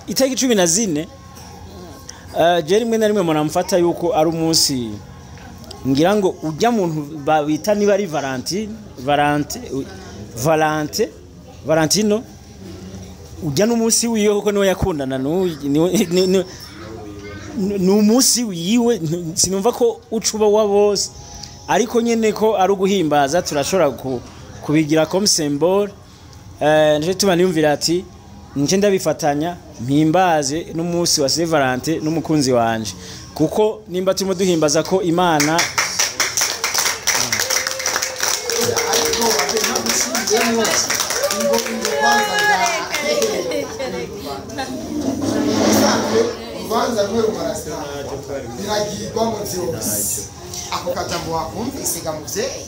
Itariki 14, je rimwe na rimwe munamfata yuko ari umunsi ngira ngo ujya muntu bita niba ari Valentine, Valente, Valente, Valentino, ujya n'umunsi wiwe, kuko niwe yakundana ni umunsi wiwe. Sinumva ko ucuba wa bose, ariko nyene ko ari uguhimbaza, turashobora kubigira comme symbole. Nico gituma niyumvira ati nce ndabifatanya, mpimbaze n'umunsi wa Saint Valentin n'umukunzi wanje, kuko nimba turimo duhimbaza ko Imana Ariko ntaguciyemo ngo urubanza usanzwe, urubanza rumwe rumara biragirwamo byose. Ako kajambo wakumvise ga muvyeyi?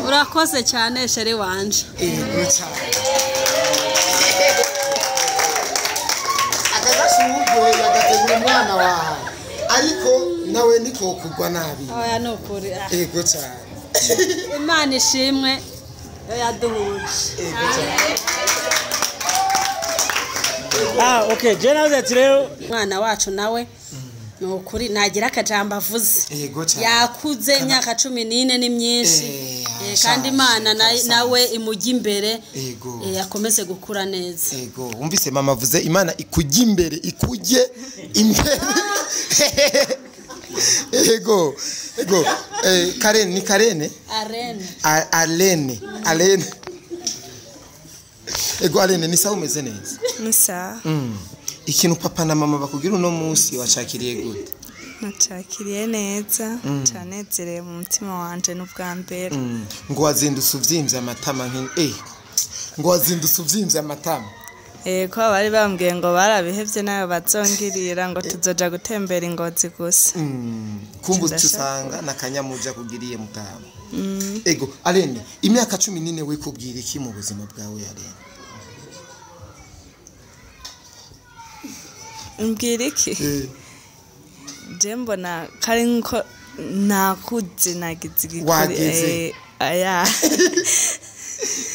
Urakoze cyane, chéri wanje. Ego cyane. Akagashurwe yagategura umwana wawe, ariko nawe niko kugwa nabi. Oya, ni ukuri, ah. Ego cyane. Imana ishimwe yo yaduhuje. Ego cyane. Ah, okay, je nawe ati rero Umwana wacu nawe ni ukuri nagira akajambo avuze. Ego cyane. Yakuze, imyaka 14 ni myinshi. Kandi Imana nawe imujya imbere. Akomeze gukura neza. Ego, wumvise mama avuze Imana ikujya imbere, ikujye imbere. Ego. Karen, ni Karene? Arene. Alene, Alene. Ego Alene, ni sawa, umeze neza? Ni sawa. Ikintu papa na mama bakubwira uno munsi wacakiriye gute? Nacakiriye neza, canezereye mu mutima wanje n'ubwa mbere. Ngo wazindutse uvyimvye amatama ngo wazindutse uvyimvye amatama. Ko bari bambwiye ngo barabihevye nayo bazongirira, ngo tuzoja gutembera Ingozi gusa. Kumva Ndashaka. usanga nakanyamuja kugiriye mutama. Ego Alene, imyaka 14 wikubwira iki mu buzima bwawe, Alene? Mbwira iki? Je mbona kari nko nakuze, nagize igikuri. Wageze. Aya.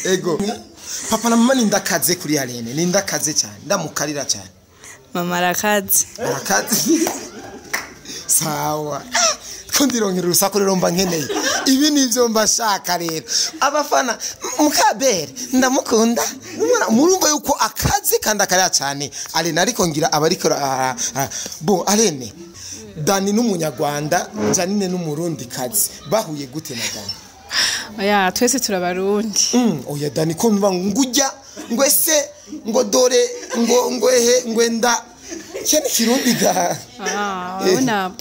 Ego, papa na mama nindakaze kuri Alene, nindakaze cyane, ndamukarira cyane? Mama arakaze. Arakaze, sawa. Ko ndironkera urusaku rero mba nkeneye, ibi nivyo mba shaka rero. Abafana mukabere ndamukunda. Murumva yuko akaze kandi akarira cyane Alene, ariko ngira abariko bo Alene, Dani n'umunyarwanda, Janine n'umurundi kazi, bahuye gute na Dani? Oya, twese turabarundi. Oya Dani, ko mva ngujya ngo ese ngo dore ngo ehe ngo enda cyane kirundi ga? Ah, urabona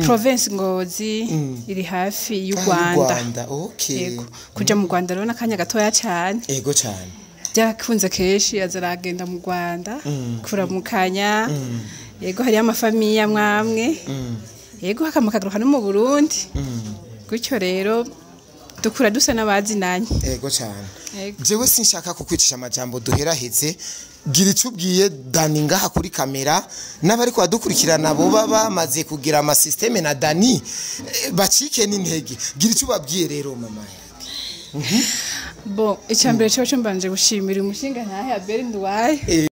province Ngozi iri hafi y'u Rwanda. Rwanda, okay. Yego. Kuja mu Rwanda rero n'akanya gatoya cyane. Ego cyane. Byarakunze kenshi aza aragenda mu Rwanda kuramukanya. Yego, hariyo amafamiye amwamwe. Yego, hakama akagaruka no mu Burundi. Gutyo rero dukura dusa n'abazinanye. Ego cyane. Yego. Jewe sinshaka kukwicisha amajambo, duheraheze. Gira icyo ubwiye Dani ngaha kuri kamera n'abariko badukurikirana, bo baba bamaze kugira amasystème na Dani, bacike n'intege. Gira icyo ubabwiye rero, mama yanjye. Bon, icya mbere cyo mbanje gushimira umushinga ntahe Abel Nduwaye.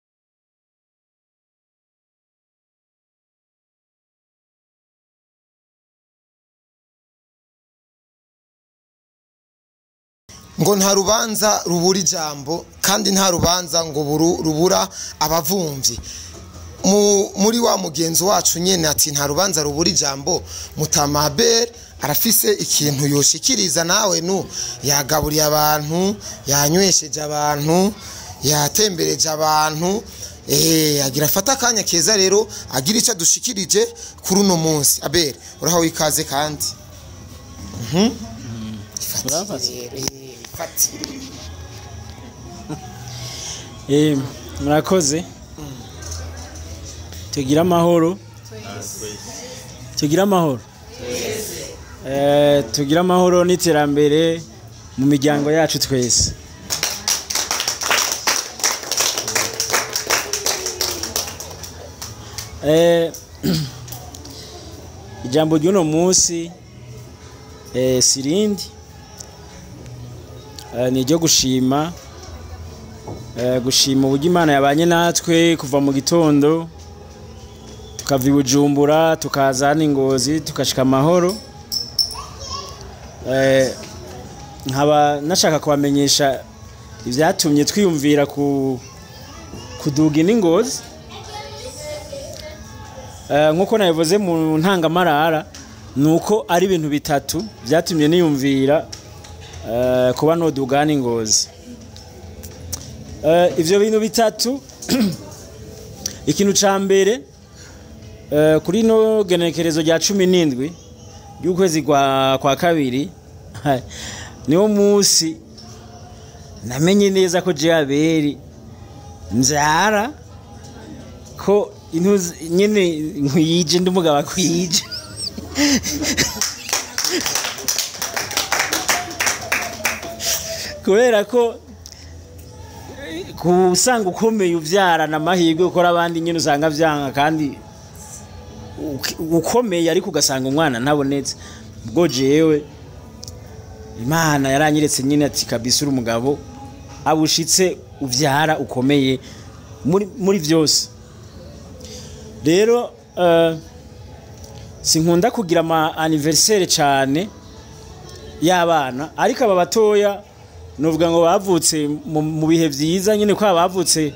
Ngo nta rubanza rubura ijambo, kandi nta rubanza ngo rubura abavumvyi. Muri wa mugenzi wacu nyene ati nta rubanza rubura ijambo, Mutama Abel arafise ikintu yoshikiriza nawe. Nu yagaburiye abantu, yanywesheje abantu, yatembereje abantu, agira afata akanya keza rero agira icyo adushikirije kuri uno munsi. Abel, urahawe ikaze kandi. Urabaza. Fatire. Murakoze. Tugire amahoro, tugire amahoro. Tugire amahoro n'iterambere mu miryango yacu twese. Ijambo ry'uno munsi sirindi. Ni iryo gushima, gushima uburyo Imana yabanye natwe kuva mu gitondo, tukava i Bujumbura tukaza hano i Ngozi, tukashika amahoro. Nkaba nashaka kubamenyesha ibyatumye twiyumvira kuduga ino i Ngozi. Nk'uko nabivuze mu ntangamarara, ni uko ari ibintu bitatu byatumye niyumvira kuba noduga hano i Ngozi. Ivyo bintu bitatu, ikintu ca mbere, kuri no genekerezo rya 17 ry'ukwezi kwa kabiri, niwo musi namenye neza ko Jaberi nzara ko intuzi nyene nkwije, ndi umugabo akwije. Kubera ko kusanga ukomeye uvyarana amahirwe ukora abandi nyene usanga vyanka, kandi ukomeye ariko ugasanga umwana ntabonetse. Ubwo jewe Imana yaranyeretse nyine ati kabisa uri umugabo abushitse uvyara ukomeye muri vyose. Rero sinkunda kugira ama anniversaire cyane y'abana, ariko aba batoya novuga ngo bavutse mu bihe vyiza nyine, ko abavutse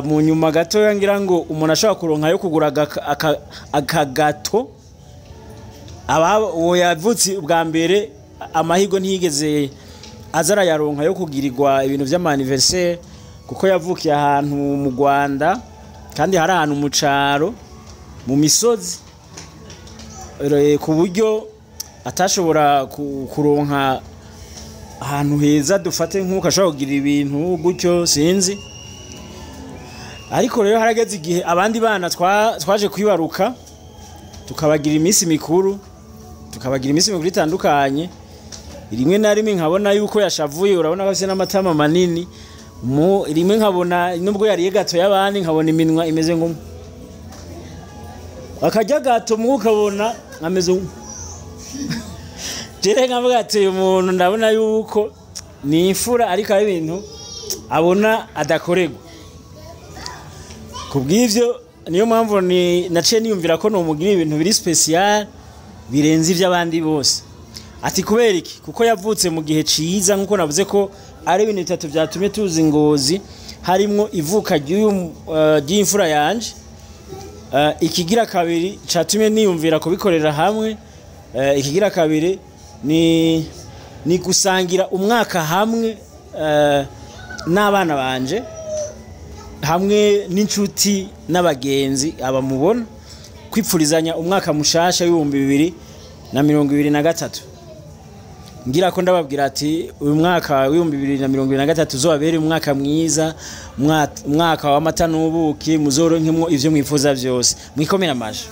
mu nyuma gatoya ngira ngo umuntu ashobora kuronka yo kugura akagato. Aba uwo yavutse ubwa mbere amahirwe ntiyigeze aza arayaronka yo kugirirwa ibintu vy'ama anniversaire, kuko yavukiye ahantu mu Rwanda, kandi hari ahantu mu caro mu misozi, ku buryo atashobora kuronka ahantu heza dufate nk'uko ashobora kugira ibintu gutyo, sinzi. Ariko rero harageze igihe abandi bana twaje kwibaruka, tukabagira iminsi mikuru, tukabagira iminsi mikuru itandukanye. Rimwe na rimwe nkabona yuko yashavuye, urabona ko afise n'amatama manini. Rimwe nkabona nubwo yariye gato y'abandi, nkabona iminwa imeze ngo akarya gato, mu ukabona ameze nko jere, nkavuga ati uyu muntu ndabona yuko ni imfura, ariko ari ibintu abona adakorerwa. Kubw'ivyo niyo mpamvu ni naciye niyumvira ko nomugira ibintu biri special birenze ivy'abandi bose. Ati kubera iki? Kuko yavutse mu gihe ciza, nkuko navuze ko ari ibintu bitatu vyatumye tuzi Ngozi, harimwo ivuka ry'imfura yanje. Ikigira kabiri catumye niyumvira kubikorera hamwe, ikigira kabiri ni gusangira umwaka hamwe n'abana banje, hamwe n'inshuti n'abagenzi abamubona, kwipfurizanya umwaka mushasha w'ibihumbi bibiri na mirongo ibiri na gatatu. Ngira ko ndababwira ati uyu mwaka w'ibihumbi bibiri na mirongo ibiri na gatatu uzobabere umwaka mwiza, umwaka w'amata n'ubuki, muzoronkemwo ivyo mwifuza vyose. Mwikomera amaji.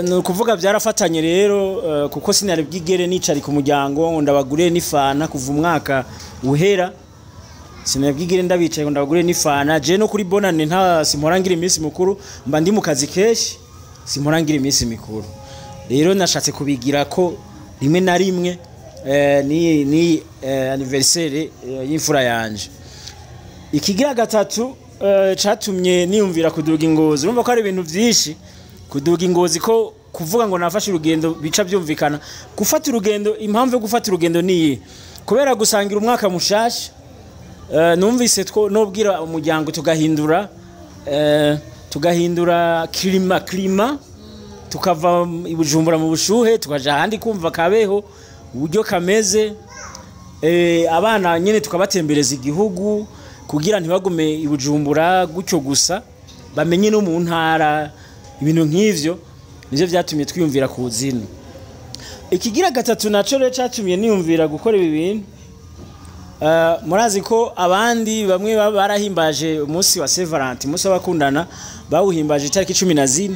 Ni ukuvuga byarafatanye rero, kuko sinari bwigere nicari ku muryango ngo ndabagurire n'ifana kuva umwaka uhera, sinari bwigere ndabicaye ngo ndabagurire n'ifana. Je no kuri bonane nta simpora ngira iminsi mikuru, mba ndi mu kazi kenshi, simpora ngira iminsi mikuru. Rero nashatse kubigira ko rimwe na rimwe ni anniversaire y'imfura yanje. Ikigira gatatu catumye niyumvira kuduga i Ngozi, urumva ko ari ibintu vyinshi kuduga i Ngozi, ko kuvuga ngo nafashe urugendo bica byumvikana. Gufata urugendo, impamvu yo gufata urugendo ni iyi, kubera gusangira umwaka mushasha. Numvise two nobwira umuryango tugahindura klima, tukava i Bujumbura mu bushuhe tukaja ahandi kumva kabeho uburyo kameze. Abana nyene tukabatembereza igihugu kugira ntibagume i Bujumbura gutyo gusa, bamenye no mu ntara, ibintu nk'ivyo nivyo vyatumye twiyumvira ku zino. Ikigira gatatu naco rero catumye niyumvira gukora ibi bintu, murazi ko abandi bamwe barahimbaje umunsi wa Saint Valentin, umunsi w'abakundana, bawuhimbaje itariki 14.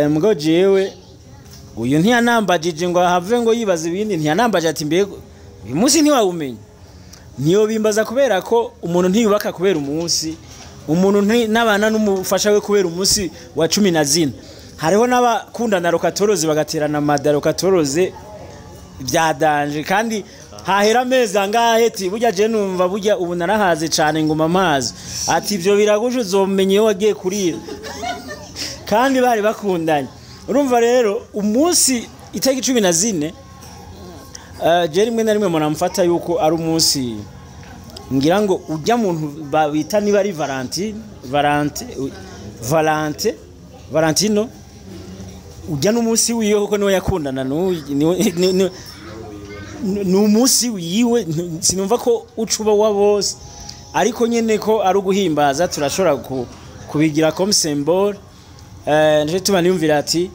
Mugabo jewe uyu ntiyanambajije ngo ahave ngo yibaze ibindi, ntiyanambaje ati mbega uyu munsi ntiwawumenye. Niyo bimbaza kubera ko umuntu ntiyubaka kubera umunsi, umuntu n'abana n'umufasha we kubera umunsi wa 14. Hariho n'abakundana rokatoroze bagaterana amada rokatoroze byadanje, kandi hahera amezi angahe ati burya je numva burya ubu narahaze cane nguma amazi, ati ibyo biraguje uzomenye iyo wagiye kurira, kandi bari bakundanye. Urumva rero umunsi itariki 14, je rimwe na rimwe muramfata yuko ari umunsi ngira ngo ujya muntu bita niba ari Valentine, Valente, Valente, Valentino, ujya n'umunsi wiwe kuko niwe yakundana ni umunsi wiwe. Sinumva ko ucuba wa bose, ariko nyene ko ari uguhimbaza turashobora kubigira comme symbole. Nje tuma niyumvira ati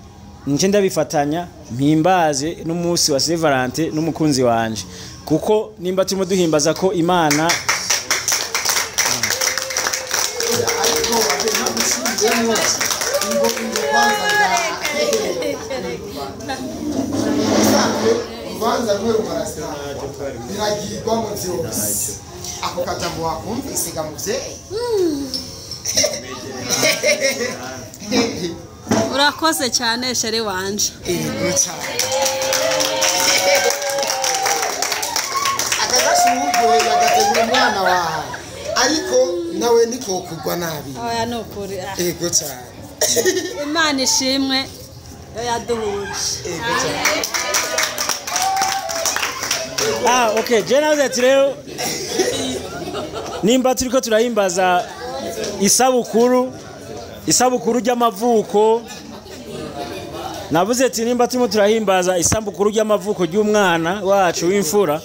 nje ndabifatanya mpimbaze n'umunsi wa Saint Valentin n'umukunzi wanje, kuko nimba turimo duhimbaza ko Imana. Ariko ntaguciyemo ngo urubanza urubanza rumwe rumarasira biragirwamo byose. Ako kajambo wakumvise ga muvyeyi? Urakoze cyane chéri wanje. Ego cyane. Akagashurwe yagategura umwana wawe, ariko nawe niko kugwa nabi. Oya, ni ukuri, ah. Ego cyane. Imana ishimwe yo yaduhuje. Ego cyane. Ah, okay, je navuze ati rero nimba turiko turahimbaza isabukuru ry'amavuko, navuze ati nimba turimo turahimbaza isabukuru ry'amavuko ry'umwana wacu w'imfura,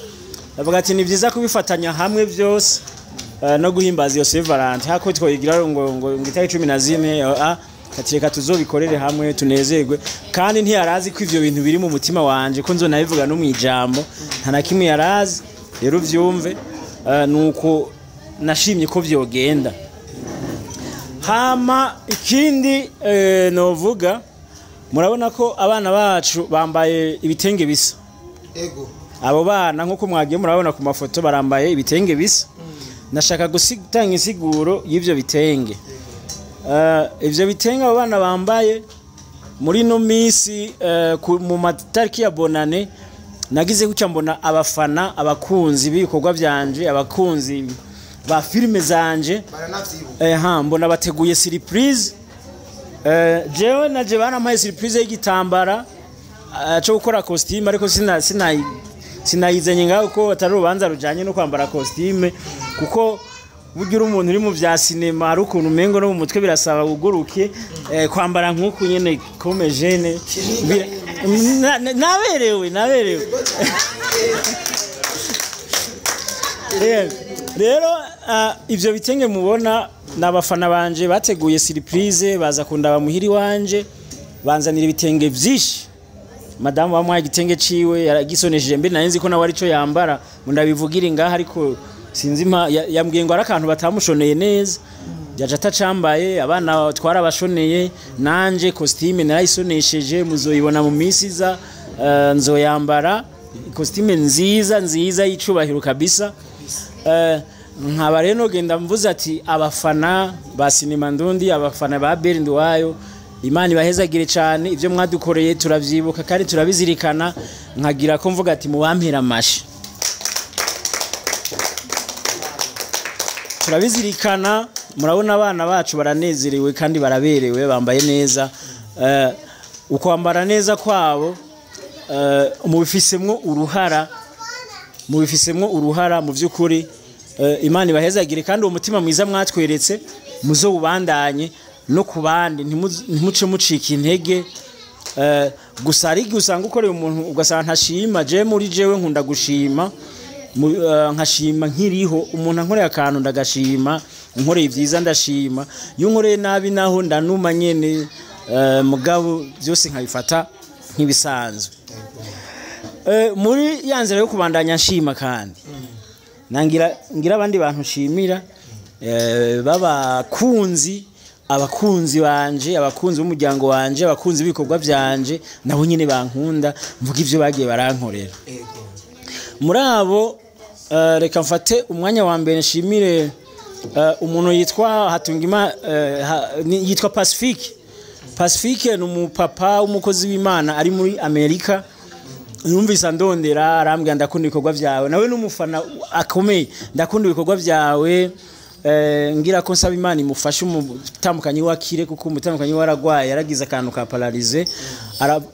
ndavuga ati ni byiza kubifatanya hamwe byose, no guhimbaza iyo Saint Valentin, hako twoyigira ngo itariki 14, ah, ati reka tuzobikorere hamwe tunezerwe. Kandi ntiyarazi ko ivyo bintu biri mu mutima wanje, ko nzonabivuga no mu ijambo, nta na kimwe yarazi. Rero uvyumve, nuko nashimye ko vyogenda. Hama ikindi, novuga, murabona ko abana bacu bambaye ibitenge bisa. Ego. Abo bana nkuko mwagiye murabona ku mafoto barambaye ibitenge bisa. Nashaka gutanga insiguro y'ivyo bitenge. Ivyo bitenge abo bana bambaye muri no misi, mu matariki ya bonane, nagize gutya mbona abafana, abakunzi b'ibikorwa byanje, abakunzi ba filime zanje baranavyibuka. Ha mbona bateguye surprise. Jewe naje barampaye surprise y'igitambara cyo gukora costume, ariko sina sina sinayizanye ngaho ko atari urubanza rujanye no kwambara costume, kuko burya uri umuntu uri mu vya sinema hari ukuntu umengo no mu mutwe birasaba uguruke, kwambara nk'uku nyene comme jeune. Naberewe naberewe. Rero ivyo bitenge mubona n'abafana banje bateguye surprise, baza kundaba muhiri wanje, banzanira ibitenge vyinshi. Madamu bamuhaye igitenge ciwe yaragisonesheje, mbere nari nzi ko nawe arico yambara, ngo ndabivugira ngaha, ariko sinzi yambwiye ngo ari akantu batamushoneye neza, yaje atacambaye. Abana twarabashoneye, nanje costume narayisonesheje, muzoyibona mu minsi iza, nzoyambara costume nziza nziza y'icubahiro kabisa. Nkaba rero nogenda mvuze ati abafana ba sinema ndundi, abafana ba Abel Nduwayo, Imana ibahezagire cyane, ibyo mwadukoreye turavyibuka kandi turabizirikana. Nkagira ko mvuga ati mubampera amashi, turabizirikana. Murabona abana bacu baranezerewe kandi baraberewe, bambaye neza. Ukwambara neza kwabo, mubifisemwo uruhara mu by'ukuri. Imana ibahezagire, kandi uwo mutima mwiza mwatweretse muzowubandanye no ku bandi, ntimuce mucika intege. Gusa hari igihe usanga ukoreye umuntu ugasanga ntashima. Je muri jewe nkunda gushima, nkashima nkiriho. Umuntu ankoreye akantu ndagashima, unkoreye ibyiza ndashima, iyo unkoreye nabi naho ndanuma nyene, mugabo byose nkabifata nk'ibisanzwe. Muri ya nzira yo kubandanya nshima, kandi nangira ngira abandi bantu nshimira, b'abakunzi, abakunzi banje, abakunzi b'umuryango wanje, abakunzi b'ibikorwa byanje, nabo nyine bankunda, mvuga ivyo bagiye barankorera. Muri abo, reka mfate umwanya wa mbere nshimire umuntu yitwa Hatungima, yitwa Pacifique. Pacifique ni umupapa w'umukozi w'Imana ari muri Amerika. Yumvise andondera, arambwira: "Ndakunda ibikorwa byawe." Nawe n'umufana akomeye. "Ndakunda ibikorwa byawe." Ngira ko nsaba Imana imufashe umutambukanyi wakire, kuko umutambukanyi waragwaye, yaragize akantu ka paralysie.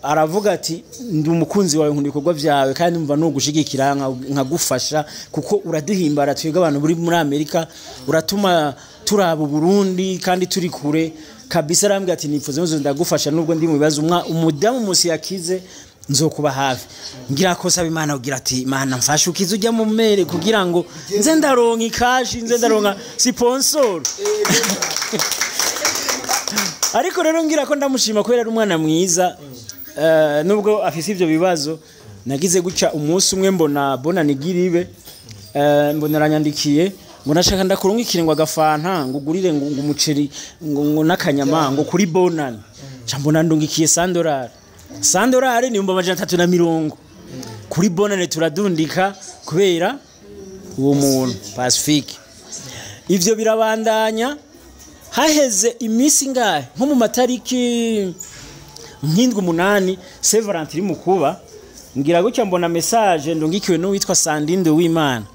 Aravuga ati: "Ndi umukunzi wawe, nkunda ibikorwa byawe, kandi numva nugushigikira nkagufasha, kuko uraduhimbara twebwe abantu buri muri Amerika, uratuma turaba Burundi kandi turi kure kabisa." Arambwira ati: "Nipfuza nzo ndagufasha nubwo ndi mu bibazo, umudamu musi yakize nzokuba hafi." Ngira ko saba Imana kugira ati: "Imana mfashe ukize ujya mu mere, kugira ngo nze ndaronka ikashi, nze ndaronka sponsor." Ariko rero ngira ko ndamushima kubera ari umwana mwiza, nubwo afise ivyo bibazo. Nagize gutya umunsi umwe mbona bona nigiribe, mbona aranyandikiye ngo: "Nashaka ndakurungikire ngo agafanta, ngo ugurire ngo umuceri ngo n'akanyama ngo kuri bonani." Nca mbona ndungikiye $100. $100 ni 350,000. Kuri bonane turadundika kubera uwo muntu Pacifique. Ivyo birabandanya. Haheze iminsi ngahe, nko mu matariki nk'indwi, 8, Saint Valentin iri mu kuba, ngira gutya mbona message ndungikiwe n'uwitwa Sandinde w'Imana.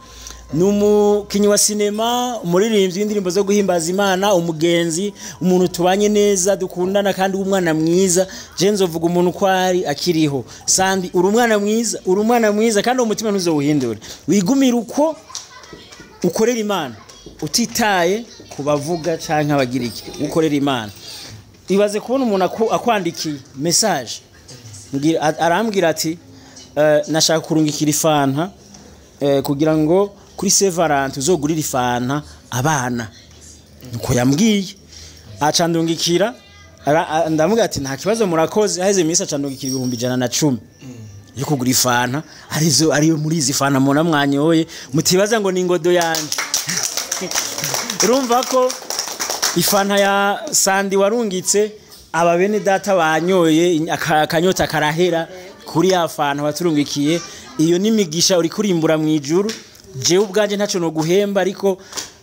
Ni umukinyi wa sinema, umuririmbyi w'indirimbo zo guhimbaza Imana, umugenzi, umuntu tubanye neza, dukundana, kandi w'umwana mwiza. Je nzovuga umuntu uko ari akiriho. Sandi, uri umwana mwiza, uri umwana mwiza, kandi uwo mutima ntuzowuhindure. Wigumire uko, ukorera Imana utitaye ku bavuga canke abagira iki, ukorera Imana. Ibaze kubona umuntu akwandikiye message. Arambwira ati: "Nashaka kurungikira ifanta, kugira ngo kuri Saint Valentin uzogurire ifanta abana." Nuko yambwiye, aca ndungikira. Ndamubwira ati: "Nta kibazo, murakoze." Haheze iminsi aca ndungikira 110,000 yo kugura ifanta, arizo ariyo muri izi fanta mubona mwanyoye. Mutibaza ngo ni ingodo yanje. Urumva ko ifanta ya Sandi warungitse, aba bene data banyoye, akanyota karahera kuri ya fanta waturungikiye. Iyo n'imigisha uri kurimbura mu ijuru. Jewe ubwanje ntaco no guhemba, ariko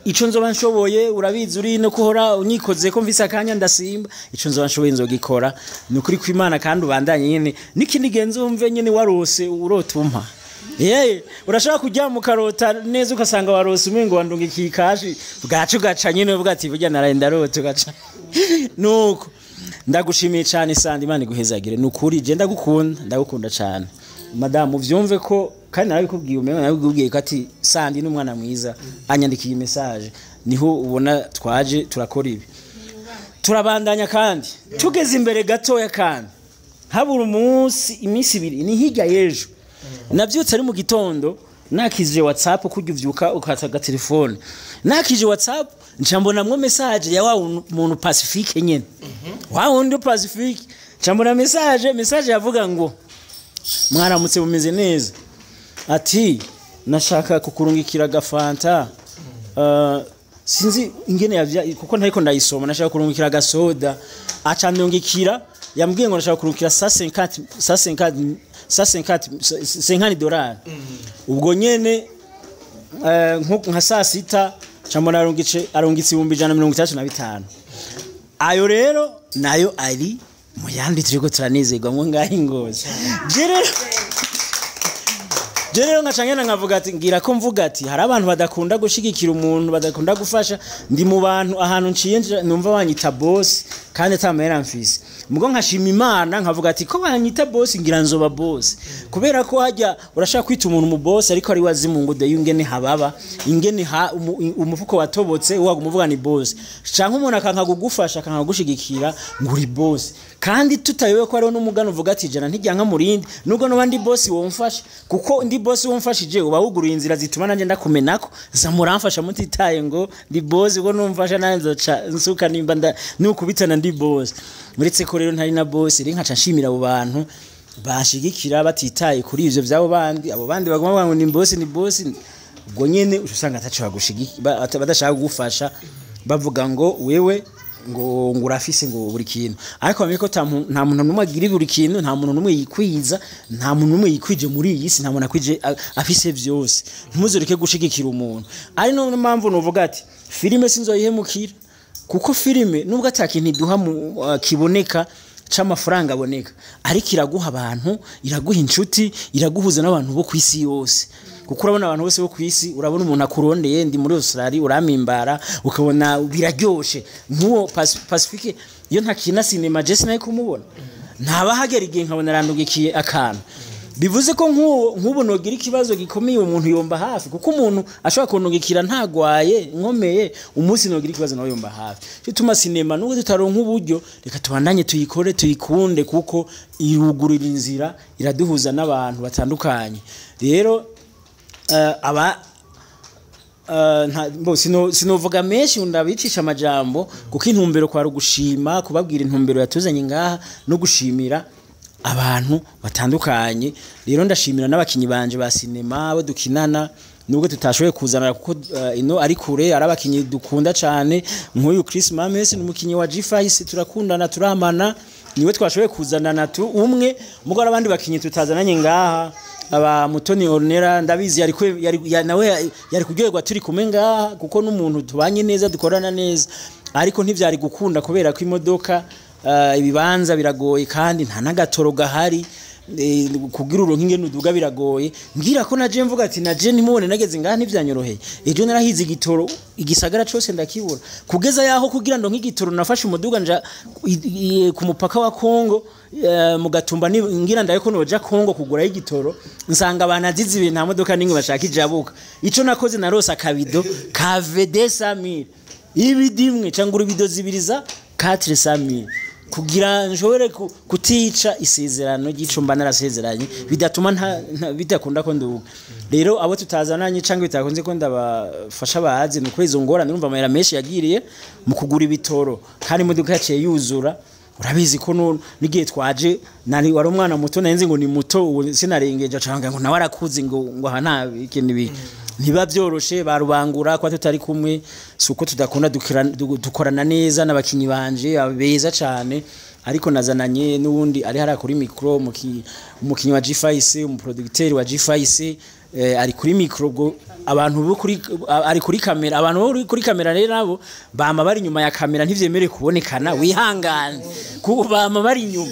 ico nzoba nshoboye, urabizi, uri no kuhora unyikoze ko mvise akanya ndasimba, ico nzoba nshoboye nzogikora. Ni ukuri kw'Imana. Kandi ubandanye nyene n'ikindi genzo, wumve nyene warose urota umpa. Yeye, urashaka kuryama ukarota neza, ugasanga warose umengo wandungikiye ikashi, bwacu ugaca nyene uvuga ati: "Burya naraye ndarota." Ugaca nuko. Ndagushimiye cyane Sandi, Imana iguhezagire. Ni ukuri je ndagukunda, ndagukunda cyane. Madamu uvyumve ko kandi narabikubwiye, umengo narabikubwiye ko ati Sandi ni umwana mwiza. Anyandikiye message, niho ubona twaje turakora ibi, turabandanya. Kandi tugeze imbere gatoya, kandi habura umunsi, iminsi 2, ni hirya y'ejo, nabyutse ari mu gitondo nakije WhatsApp, kujya uvyuka ukata agatelefone, nakije WhatsApp nca mbonamwo message ya wa muntu Pacifique nyene, wa wundi Pacifique. Nca mbona message yavuga ngo: "Mwaramutse, mumeze neza?" Ati: "Nashaka kukurungikira agafanta." Sinzi ingene yavya kuko ntariko ndayisoma. "Nashaka kurungikira agasoda." Aca ndungikira, yambwiye ngo: "Nashaka kurungikira 150 150 150 $50." Ubwo nyene, nka saa 6 nca mbona arungitse 165,000. Ayo rero nayo ari mu yandi turiko turanezerwa mwo ngaho ingozi. Je rero nkaca ngenda nkavuga ati, ngira ko mvuga ati hari abantu badakunda gushigikira umuntu, badakunda gufasha. Ndi mu bantu ahantu nciye numva banyita boss kandi ata mahera mfise. Mugo nkashima Imana, nkavuga ati ko banyita boss, ngira nzoba boss, kubera ko hajya urashaka kwita umuntu mu boss ariko ari wazimu ngo de ingene hababa ingene umufuko watobotse, waguma uvuga ni boss, canke umuntu akanka kugufasha, akanka kugushigikira, ngo uri boss. Kandi tutayobewe ko hariho n'umugani uvuga ati ijana ntiryanka murindi. Nubwo nuba ndi boss, womfasha, kuko ndi boss womfashije uba wuguruye inzira zituma nanjye ndakumenako za muramfasha mutitaye ngo ndi boss. Ubwo numfasha nanjye nzoca nsuka nimba nukubitana ndi boss. Muretse ko rero ntari na boss, rero nkaca nshimira abo bantu bashigikira batitaye kuri ivyo vyabo bandi, abo bandi baguma bavuga ngo ni boss, ni boss. Ubwo nyene uca usanga ataco bagushigikira, badashaka kugufasha, bavuga ngo wewe ngo urafise ngo buri kintu. Ariko bamenye ko nta muntu n'umwe agira buri kintu, nta muntu n'umwe yikwiza, nta muntu n'umwe yikwije muri iyi si, nta muntu akwije afise vyose. Ntimuzoreke gushigikira umuntu. Ari no mpamvu nuvuga ati filime sinzoyihemukira. Kuko filime nubwo atakintu iduha kiboneka c'amafaranga aboneka, ariko iraguha abantu, iraguha inshuti, iraguhuza n'abantu bo kwisi yose. Kuko urabona abantu bose bo kwisi, urabona umuntu akurondeye, ndi muri Australia uramimbara, ukabona biraryoshe. Nk'uwo Pacifique iyo ntakina sinema je sinari kumubona, ntaba hagera igihe nkabona arandugikiye akantu. Bivuze ko nk'ubu nogira ikibazo gikomeye umuntu yomba hafi, kuko umuntu ashobora kunugikira ntagwaye nkomeye, umunsi nogira ikibazo nawe yomba hafi. Bituma sinema nubwo tutaronka uburyo, reka tubandanye tuyikore tuyikunde, kuko irugurira inzira, iraduhuza n'abantu batandukanye. Rero sinovuga menshi ndabicisha amajambo, kuko intumbero kwa rugushima kubabwira intumbero yatuzanye ngaha no gushimira abantu batandukanye. Rero ndashimira n'abakinyi banje ba sinema abo dukinana, nubwo tutashoboye kuzana kuko ino ari kure, ari abakinyi dukunda cyane. Nk'uyu Chris Mames ni umukinyi wa G5, turakundana turamana, niwe twashoboye kuzanana tu umwe mugo abandi bakinyi tutazananye ngaha. Aba Mutoni Ornera ndabizi yari nawe yari kuryoherwa turi kumwe ngaha, kuko n'umuntu tubanye neza dukorana neza, ariko ntivyari gukunda kubera ko imodoka ibibanza biragoye kandi nta nagatoro gahari, kugira uronke ingene uduga biragoye. Ngira ko naje mvuga ati naje ntimubone nageze ngaha ntivyanyoroheye, ejo narahize igitoro igisagara cose ndakibura, kugeza yaho kugira ngo nk'igitoro nafashe umuduga nja ku mupaka wa Kongo, mu Gatumba, ngira ndaye ko noja Kongo kugura igitoro, nsanga banazize ibintu nta modoka ningi bashaka ijabuka. Ico nakoze narose akabido ka VD1000 ibidimwe cyangwa ibido zibiriza 400000 kugira nshobore kutica isezerano ry'ico mba narasezeranye, bidatuma bidakunda ko nduga. Rero abo tutazananye cyangwa bitakunze ko ndabafasha bazi nuko izo ngorane, urumva amahera menshi yagiriye mu kugura ibitoro kandi imodoka yaciye yuzura. Urabizi ko n'igihe twaje nari wari umwana muto, narinzi ngo ni muto, ubu sinarengeje cyangwa ngo nawe arakuze ngo aha nta ikintu ibi ntiba byoroshe. Barubangura kwa tutari kumwe, suko tudakunda dukorana neza n'abakinyi banje beza cyane, ariko nazananye n'uwundi ari hara kuri micro, umukinyi wa G5, umuproducteur wa G5, ari kuri micro, ubwo abantu bo kuri ari kuri kamera, abantu bo kuri kamera rero nabo bama bari nyuma ya kamera ntivyemere kubonekana, wihangane kuko bama bari nyuma.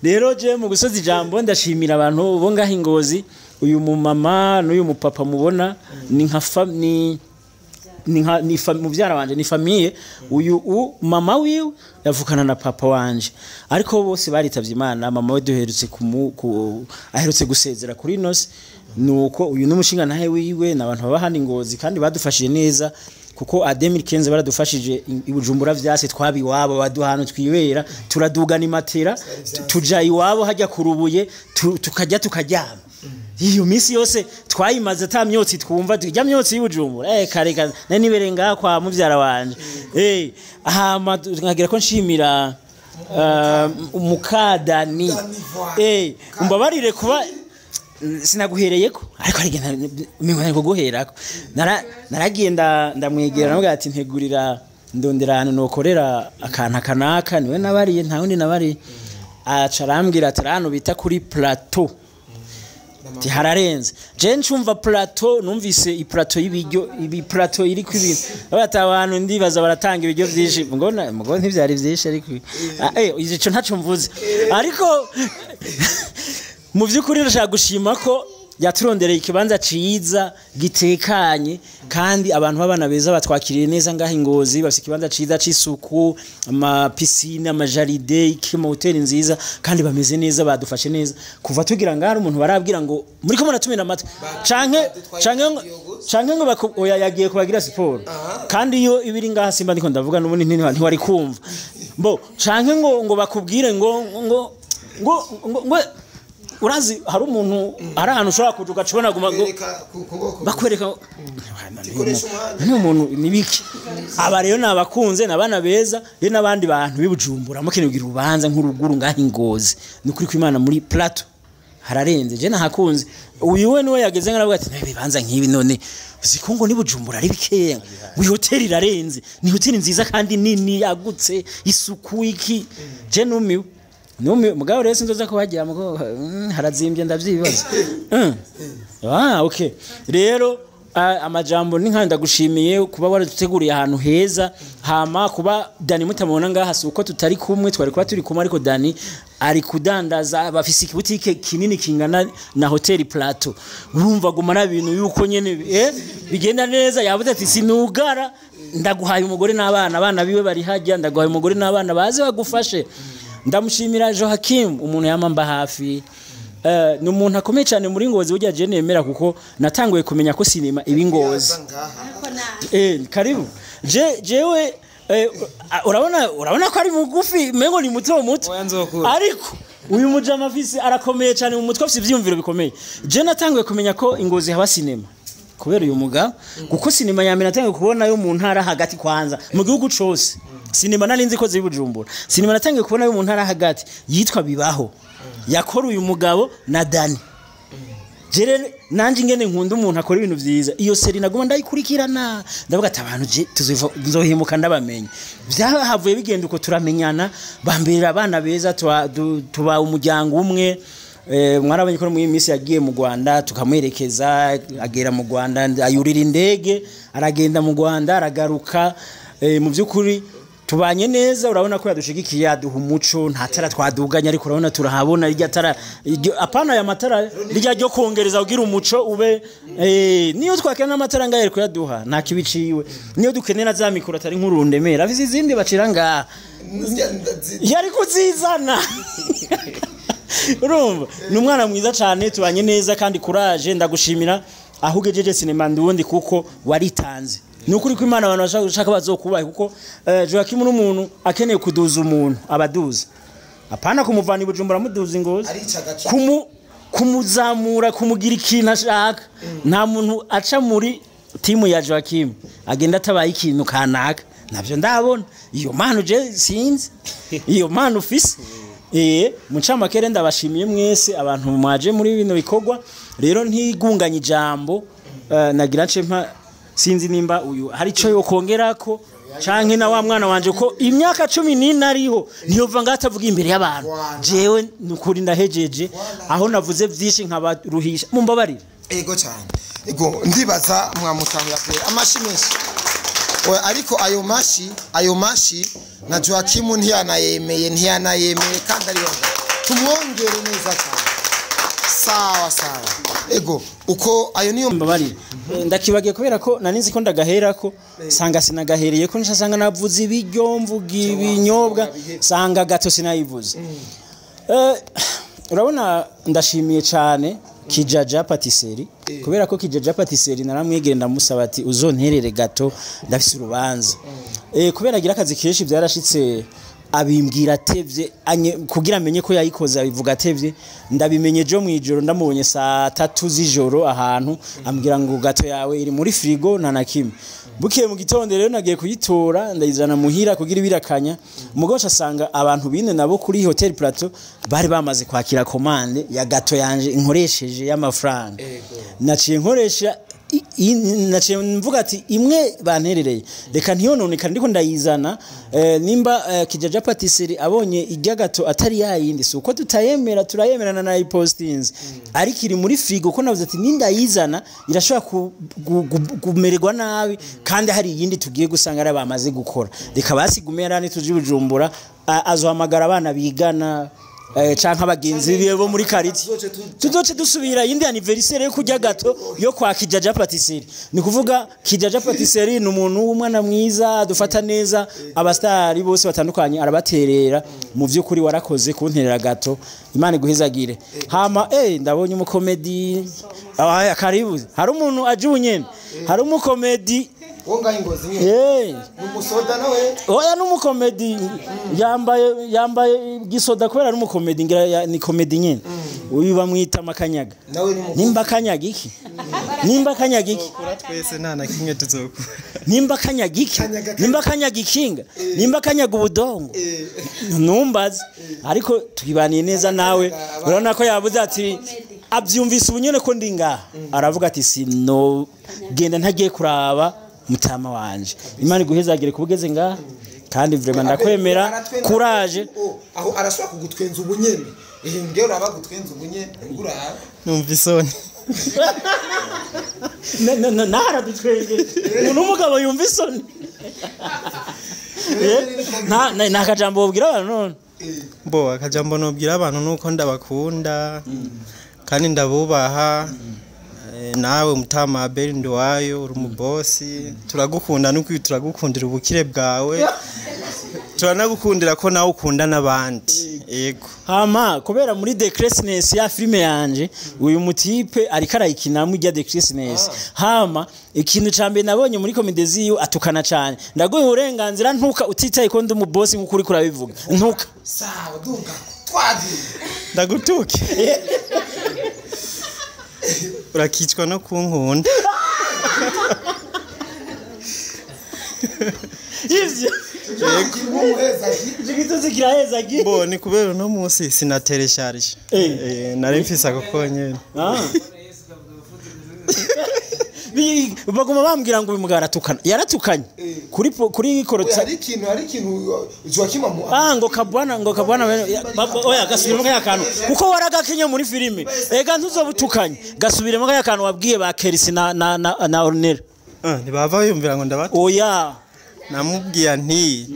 Rero je mu gusoza ijambo ndashimira abantu bo ngaha Ingozi, uyu mumama n'uyu mupapa mubona ni nka ni ni muvyara wanje, ni famille. Uyu mama wiwe yavukana na papa wanje, ariko bose baritavye Imana. Mama we duherutse aherutse gusezera kuri nose, nuko uyu n'umushinga nahe wiwe n'abantu baba hano Ingozi kandi badufashije neza, kuko a 2015 baradufashije i Bujumbura vyase twabi iwabo baduhano twibera, turadugana imatera tuja iwabo hajya kurubuye tukajya tukaryama. Iyo minsi yose twayimaze ata myotsi twumva, tujya myotsi y'Ibujumbura kare kare nari nibereye ngaha kwa muvyara wanje. Hama nkagira ko nshimira umukadani, umbabarire kuba sinaguhereyeko, ariko arigenda guherako. Naragenda ndamwegera namubwira ati ntegurira ndondera ahantu nokorera akantu kanaka, niwe nabariye nta wundi nabariye. Aca arambwira ati hano bita kuri plateau ati hararenze. Je ncumva plateau, numvise i plateau y'ibiryo, ibi plateau iri ku ibintu abata abantu ndibaza baratanga ibiryo byinshi, ngona ngo ntivyari byinshi, ariko ico ntaco mvuze. Ariko mu vyukuri ndashaka gushima ko yaturondereye ikibanza ciza gitekanye, kandi abantu b'abana beza batwakiriye neza ngaha Ingozi, bafite ikibanza ciza c'isuku, ama piscine, ama jardin, ikima hotel nziza, kandi bameze neza, badufashe neza. Kuva tugira ngaha umuntu barabwira ngo muri ko muratumira amatwi canke ngo oya yagiye kubagira siporo, kandi iyo ibiri ngaha simba ndiko ndavuga n'ubundi ntiwari kumva mbo canke ngo bakubwire ngo ngo ngo ngo urazi hari umuntu ari ahantu ushobora kuja ugacibona guma bakwereka ni umuntu nibiki. Aba rero nabakunze nabana beza rero n'abandi bantu b'iBujumbura mukeneye kugira urubanza nk'uruguru ngaha Ingozi, ni kuri kwimana muri plateau hararenze. Je nahakunze uyu we niwe yageze ngaravuga ati ibibanza nk'ibi none uziko ngo ni Bujumbura ari bikeya, ngo hotel irarenze, ni hotel nziza kandi nini yagutse, isuku iki. Je numiwe Numi mugabo rero sinzoza kuhajya mugo harazimbye ndavyibaza. Ah okay. Rero Amajambo ni nkanda ndagushimiye kuba waraduteguriye ahantu heza. Hama kuba Dani mutamubona ngaha si uko tutari kumwe, twari kuba turi kumwe, ariko Dani ari kudandaza, bafise ikibutike kinini kingana na Hotel Plateau. Urumva gumana ibintu yuko nyene bigenda neza. Yavuze ati sinugara, ndaguhaye umugore n'abana, abana biwe bari hajya, ndaguhaye umugore n'abana baze bagufashe. Ndamushimira Joachim, umuntu yamamba hafi. Ni umuntu akomeye cyane muri Ngozi, burya je nemera kuko natanguye kumenya ko sinema ibi Ngozi. Karibu. Jewe urabona ko ari mugufi, mengo ni muto muto. Ariko uyu mujama afise arakomeye cyane mu mutwe, afise ivyumviro bikomeye. Je natanguye kumenya ko Ingozi haba sinema kubera uyu muga, kuko sinema ya mbere natanguye kubona yo mu ntara hagati kwanza mu gihugu cose. Sinema nari nzi ko ziri Bujumbura. Sinema natanguye kubona yo mu ntara hagati yitwa Bibaho. Yakora uyu mugabo na Dani. Jere nanje ingene nkunda umuntu akora ibintu vyiza. Iyo seri naguma ndayikurikirana, ndavuga ati abantu je tuzohimuka ndabamenya. Byahavuye bigenda uko turamenyana, bamberera abana beza, tuba umuryango umwe. Mwarabonye ko muri minsi yagiye mu Rwanda tukamwerekeza, agera mu Rwanda ayurira indege, aragenda mu Rwanda aragaruka. Mu byukuri tubanye neza, urabona ko yadushigikiye, yaduha umuco, nta tara twaduganya, ariko urabona turahabona irya tara, apana ya matara rijya ryo kongereza kugira umuco ube. Niyo twakena amatara ngaye ariko yaduha nta kibiciwe, niyo dukenera za mikoro atari nk'urundemera afise izindi bacira ngaha yari kuzizana. Urumva ni umwana mwiza cyane, tubanye neza kandi courage. Ndagushimira aho ugejeje sinema ndundi kuko waritanze. Nukuri ko Imana abantu bashaka bazokubaha, kuko Joachim n'umuntu akeneye kuduza umuntu abaduza, apana kumuvana Ibujumbura muduza Ingozi, kumuzamura, kumugira ikintu ashaka. Nta muntu aca muri timu ya Joachim agenda atabaye ikintu kanaka, navyo ndabona iyo mpano je sinzi iyo mpano ufise. Mucamakere ndabashimiye mwese abantu mwaje muri bino bikorwa. Rero ntigunganye ijambo, nagira nce mpa sinzi nimba uyu hari ico yokongerako canke na wa mwana wanje ko imyaka 14 ariho ntiyova ngatavuga imbere y'abantu. Jewe nukuri ndahejeje aho navuze vyinshi nkabaruhisha, mumbabarire. Ego cyane. Ego ndibaza mwamutanga pe amashi menshi. Ariko ayo mashi na Joachim ntiyanayemeye kandi ariyo tumwongere neza cyane. Sawa sawa. Ego uko ayo niyo mbabarire. Ndakibagiye kubera ko naninzi ko ndagaherako, sanga sinagahereye ko nshasanga navuze ibiryo, mvuga ibinyobwa, sanga gato sinayivuze. Urabona ndashimiye cyane Kijaja Patisserie, kubera ko Kijaja Patisserie naramwegere ndamusaba ati uzonterere gato ndafise urubanza. Kubera agira akazi kenshi byarashitse abimbwira atevye, kugira amenye ko yayikoze abivuga atevye. Ndabimenye jo mwijoro, ndamubonye saa 3 z'ijoro ahantu, ambwira ngo gato yawe iri muri frigo nta na kimwe. Bukiye mu gitondo rero nagiye kuyitora ndayizana muhira kugira ibirakanya. Mugosha asanga abantu bine nabo kuri Hotel Plateau bari bamaze kwakira commande ya gato yanje inkoresheje y'amafaranga. Naciye nkoresha, naciye mvuga ati imwe banterereye reka ntiyononekane ndiko ndayizana. Nimba Kijaja Patisserie abonye irya gato atari yayindi, si uko tutayemera, turayemerana na postings, ariko iri muri frigo ko navuze ati nindayizana irashobora kumererwa nabi, kandi hari iyindi tugiye gusanga ari bamaze gukora. Reka basigumera nituje Bujumbura, azohamagara abana bigana canke abagenzi biwe bo muri quartier, tuzoce dusubira yindi anniversaire yo kurya gato yo kwa Kijaja Patisserie. Ni kuvuga Kijaja Patisserie ni umuntu w'umwana mwiza, dufata neza abastari bose batandukanye, arabaterera. Mu vyukuri warakoze kunterera gato, Imana iguhezagire. Hama ndabonye umukomedi. Karibu. Hari umuntu aje ubunyene, hari umukomedi wonga Ingozi nyene. Numusoda nawe. Oya numukomedi, yambaye gisoda kubera ari umukomedi, ngira ni komedi nyene. Uyu bamwita Makanyaga. Nimba kanyaga iki? Nimba kanyaga iki? Twese nta na kimwe tuzokura. Nimba kanyaga iki? Nimba kanyaga ikinga? Nimba kanyaga ubudongo? Numbaze. Ariko twibaniye neza nawe. Urabona ko yabuze ati abyumvise ubunyene ko ndi ngaha. Aravuga ati sino genda ntagiye kuraba mutama wanje. Imana iguhezagire kubugeze ngaha. Kandi vraiment ndakwemera, courage. Aho arashobora kugutwenza ubunyene. Ngewe uraba gutwenza ubunyene, nguraba. Numva isoni. Naharadutwenge umuntu w'umugabo yumva isoni. Nta kajambo wobwira abantu none? Bo akajambo nobwira abantu nuko ndabakunda kandi ndabubaha. Nawe mutama Abel Nduwayo uri umubosi, turagukunda nuko turagukundira ubukire bwawe, turanagukundira ko nawe ukunda n'abandi. Yego. Hama kubera muri The Christmas ya filime yanje uyu mutipe ariko arayikinamo ijya The Christmas. Hama ikintu ca mbere nabonye muri comedy ziyo atukana cyane. Ndaguye uburenganzira ntuka utitaye ko ndi umubosi nkuko uri kurabivuga. Ntuka. Sawa duka. Twagiye. Ndagutuke. Urakicwa no kunkunda. Ivyo. Igitutsi kiraheza gi. Bo ni kubera no munsi sinateresharije. Nari mfise ako konyene. Baguma bambwira ngo uyu mugabo aratukana. Yaratukanye. Kuri korotsa. Hari ikintu Joachim amu. Ngo kabwana oya gasubiremo kaya kantu. Kuko waragakenye muri filime. Ega ntuzobutukanye. Gasubiremo kaya kantu wabwiye ba Kerisi na Ornella. Ntibava yumvira ngo ndabata. Oya. Namubwiye nti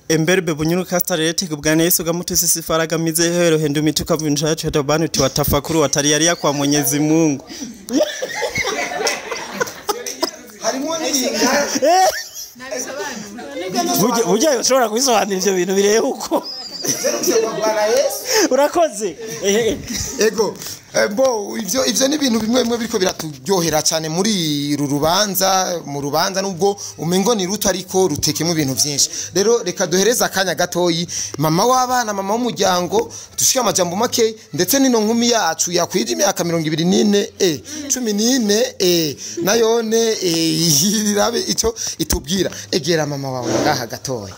emberbe bunyuru kastarete kubwana Yesu gamutusi sifaraga mize hero hendo mituka vunja yacu tabanu tiwatafakuru watari yari kwa Mwenyezi Mungu. Harimo n'inga. Burya ushobora kubisobanura ivyo bintu bireba uko. Urakoze. Ego. Bo ivyo ni ibintu bimwe bimwe biriko biraturyohera cyane muri uru rubanza, mu rubanza nubwo umengo ni ruto ariko rutekemo ibintu byinshi. Rero reka duhereza akanya gatoyi mama w'abana, mama w'umuryango, dushike amajambo make ndetse nino nkumi yacu yakwije imyaka 24 14 nayone irabe ico itubwira. Egera mama wawe ngaha gatoyi.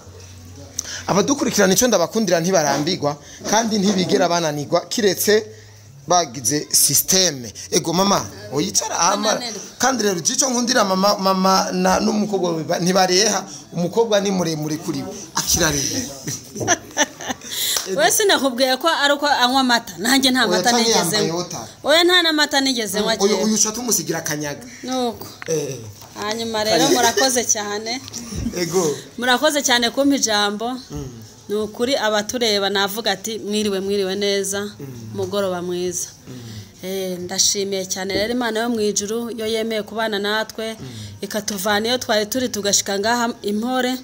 Abadukurikirana ico ndabakundira ntibarambirwa kandi ntibigera bananirwa kiretse bagize systeme. Ego mama oyicara amara kandi rero gico nkundira mama na n'umukobwa ntibareha, umukobwa ni muremure kuri we akirareha. Wese nakubwiye ko ari uko anywa amata, nanjye nta mata nigeze. Oya nta n'amata nigeze nywa. Uyu uca tumusigira akanyaga. Nuko. Hanyuma rero murakoze cyane. Ego. Murakoze cyane kumpa ijambo. Nukuri abatureba navuga ati mwiriwe neza, mugoroba mwiza. Ndashimiye cyane rero Imana yo mu ijuru yo yemeye kubana natwe ikatuvana iyo twari turi tugashika ngaha impore,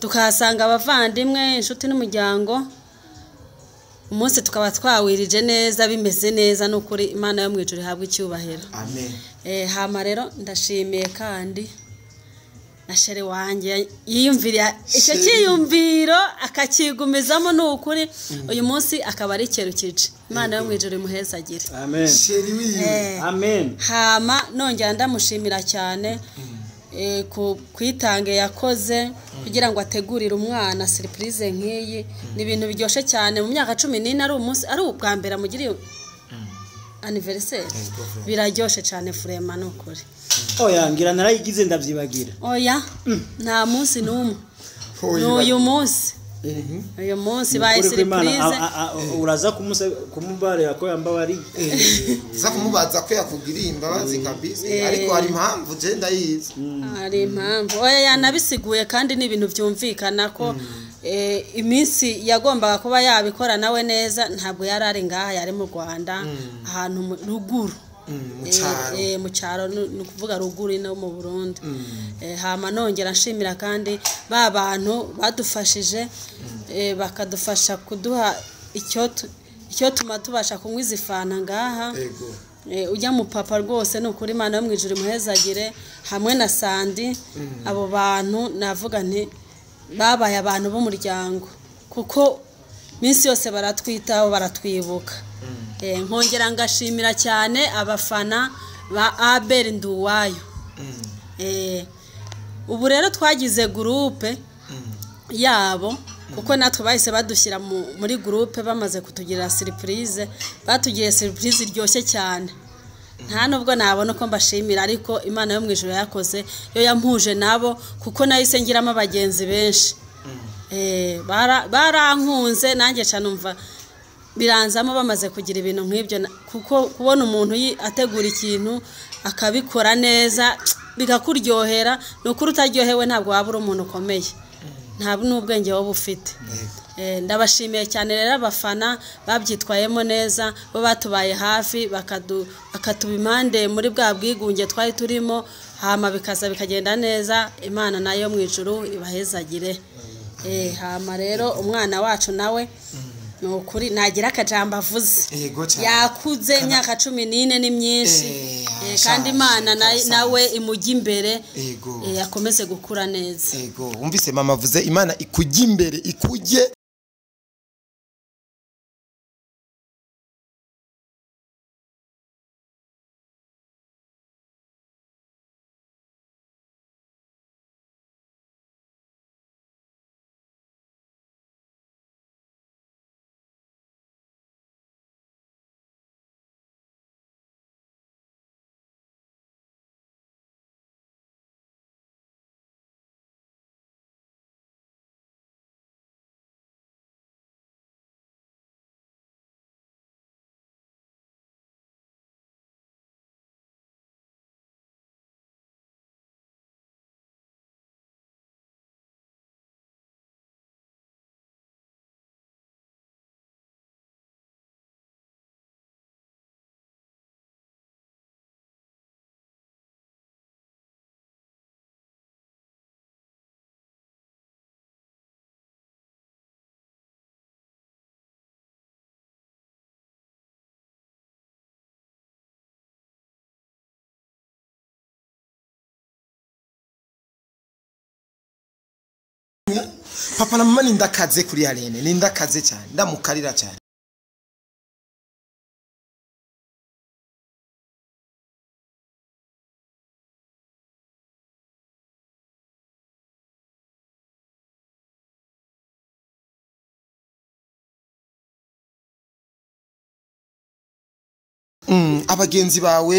tukahasanga abavandimwe, inshuti n'umuryango. Umunsi tukaba twawirije neza bimeze neza, nukuri Imana yo mu ijuru ihabwe icyubahiro. Amen. Hama rero ndashimiye kandi na shere wanjye yiyumvira icyo cyiyumviro akakigumizamo, nukuri uyu munsi akaba ari kerukije. Imana yo mu ijuru imuhezagire. Amen. Sheri wiwe. Amen. Hama nongera ndamushimira cyane ku kwitange yakoze kugira ngo ategurire umwana surprise nk'iyi. Ni ibintu biryoshe cyane mu myaka 14 ari umunsi ari ubwa mbere amugiriye anniversaire. Biraryoshe cyane vraiment nukuri. Oya ngira narayigize ndavyibagira. Oya nta munsi numwe. N'uyu munsi. Uyu munsi baye surprise. Uraza kumubarira ko yambabari. Za kumubaza ko yakugiriye imbabazi kabisa, ariko hari impamvu je ndayizi. Hari impamvu. Oya yanabisiguye kandi ni ibintu byumvikana ko iminsi yagombaga kuba yabikora nawe neza ntabwo yari ari ngaha, yari mu Rwanda ahantu ruguru. Mu cyaro ni ukuvuga ruguru no mu Burundi. Hama nongera nshimira kandi ba bantu badufashije, bakadufasha kuduha icyo tuma tubasha kunywa izifana ngaha. Ujya mu papa rwose ni ukuri Imana yo mu ijuru imuhezagire hamwe na Sandi. Abo bantu navuga nti babaye abantu b'umuryango kuko minsi yose baratwitaho, baratwibuka. Nkongera ngashimira cyane abafana ba Abel Nduwayo. Ubu rero twagize groupe yabo kuko natwe bahise badushyira muri groupe bamaze kutugirira surprise, batugiriye surprise iryoshye cyane. Nta nubwo nabona ko mbashimira ariko Imana yo mu ijuru yakoze yo yampuje nabo kuko nahise ngiramo abagenzi benshi. Barankunze nanjye canumva Biranzamo bamaze kugira ibintu nk'ibyo, kuko kubona umuntu ategura ikintu akabikora neza bikakuryohera, ni ukuri utaryohewe ntabwo waba uri umuntu ukomeye, nta n'ubwenge waba ufite. Ndabashimiye cyane rero abafana babyitwayemo neza, bo batubaye hafi bakatuba impande muri bwa bwigunge twari turimo, hama bikaza bikagenda neza. Imana nayo mu ijuru ibahezagire. Hama rero umwana wacu nawe ni ukuri nagira akajambo avuze. Yego cyane. Yakuze, imyaka 14 ni myinshi. Kandi Imana nawe imujya imbere. Yego. Akomeze gukura neza. Ego, wumvise mama avuze Imana ikujya imbere, ikujye. Papa na mama nindakaze kuri Alene, nindakaze cyane, ndamukarira cyane. Abagenzi bawe.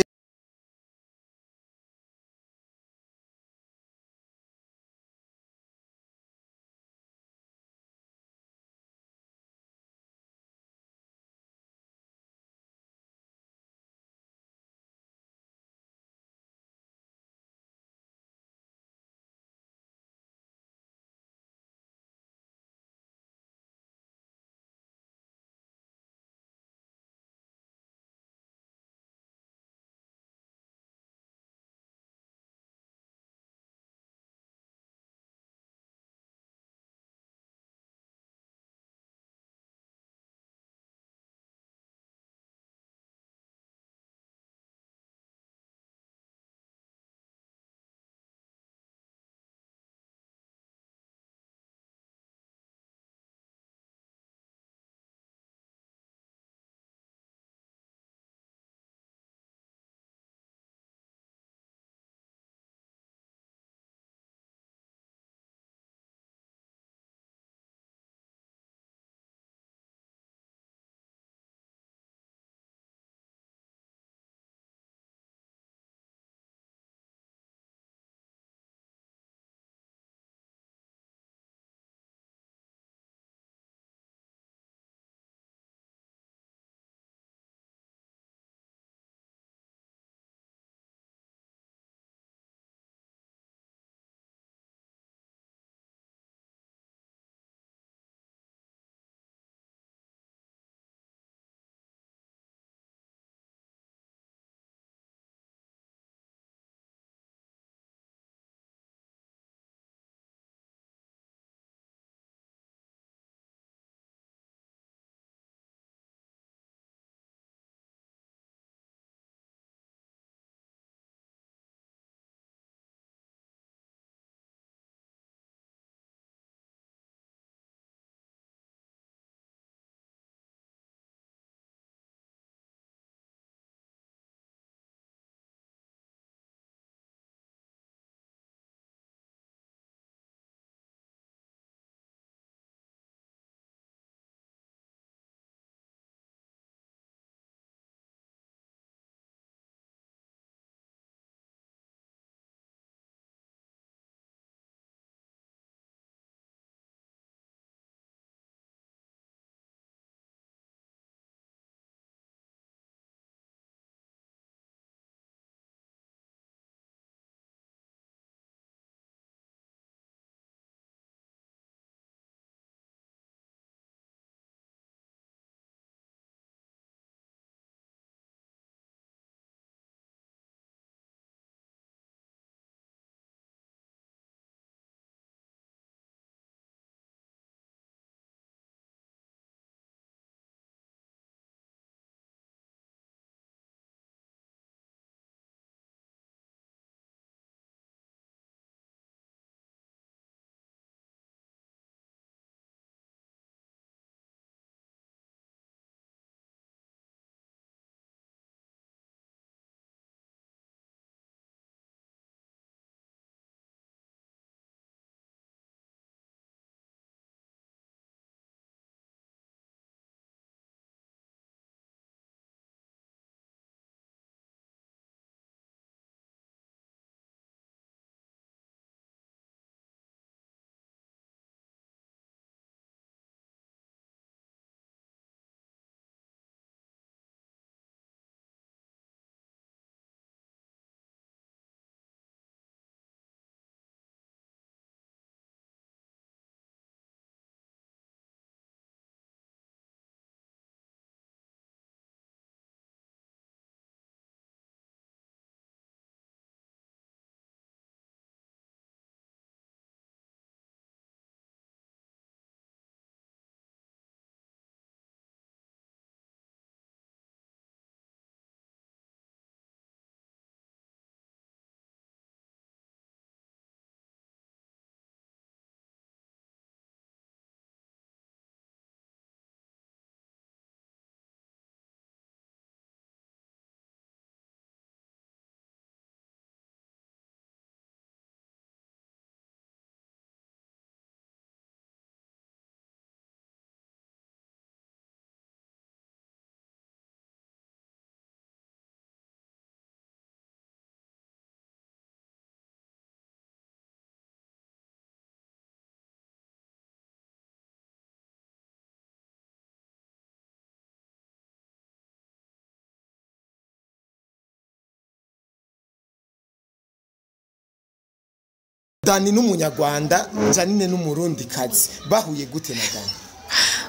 Dani n'umunyarwanda, Janine n'umurundi kazi, bahuye gute na Dani?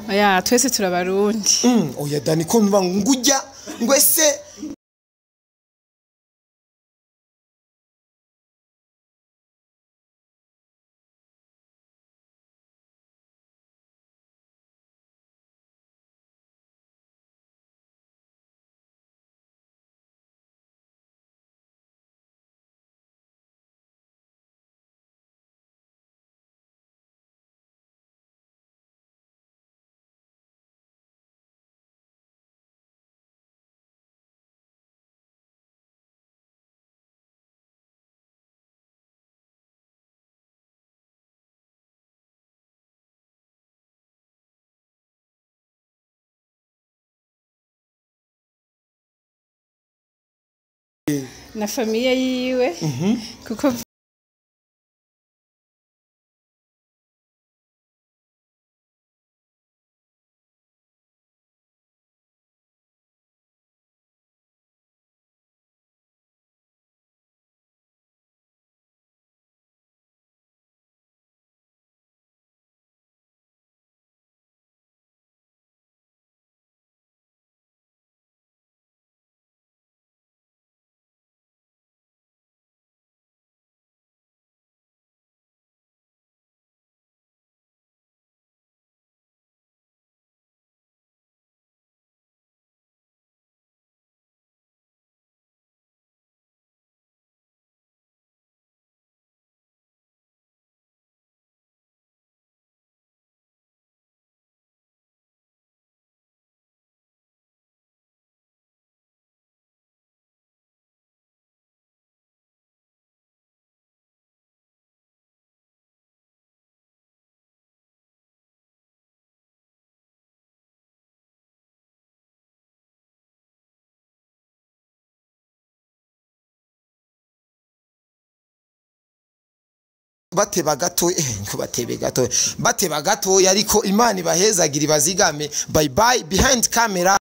Oya, twese turabarundi. Oya Dani, ko mva ngujya ngo ese na famille yiwe, kuko bateba gato, ngo batebe gato, bateba gato, ariko Imana ibahezagira, ibazigame. Bye bye. Behind camera.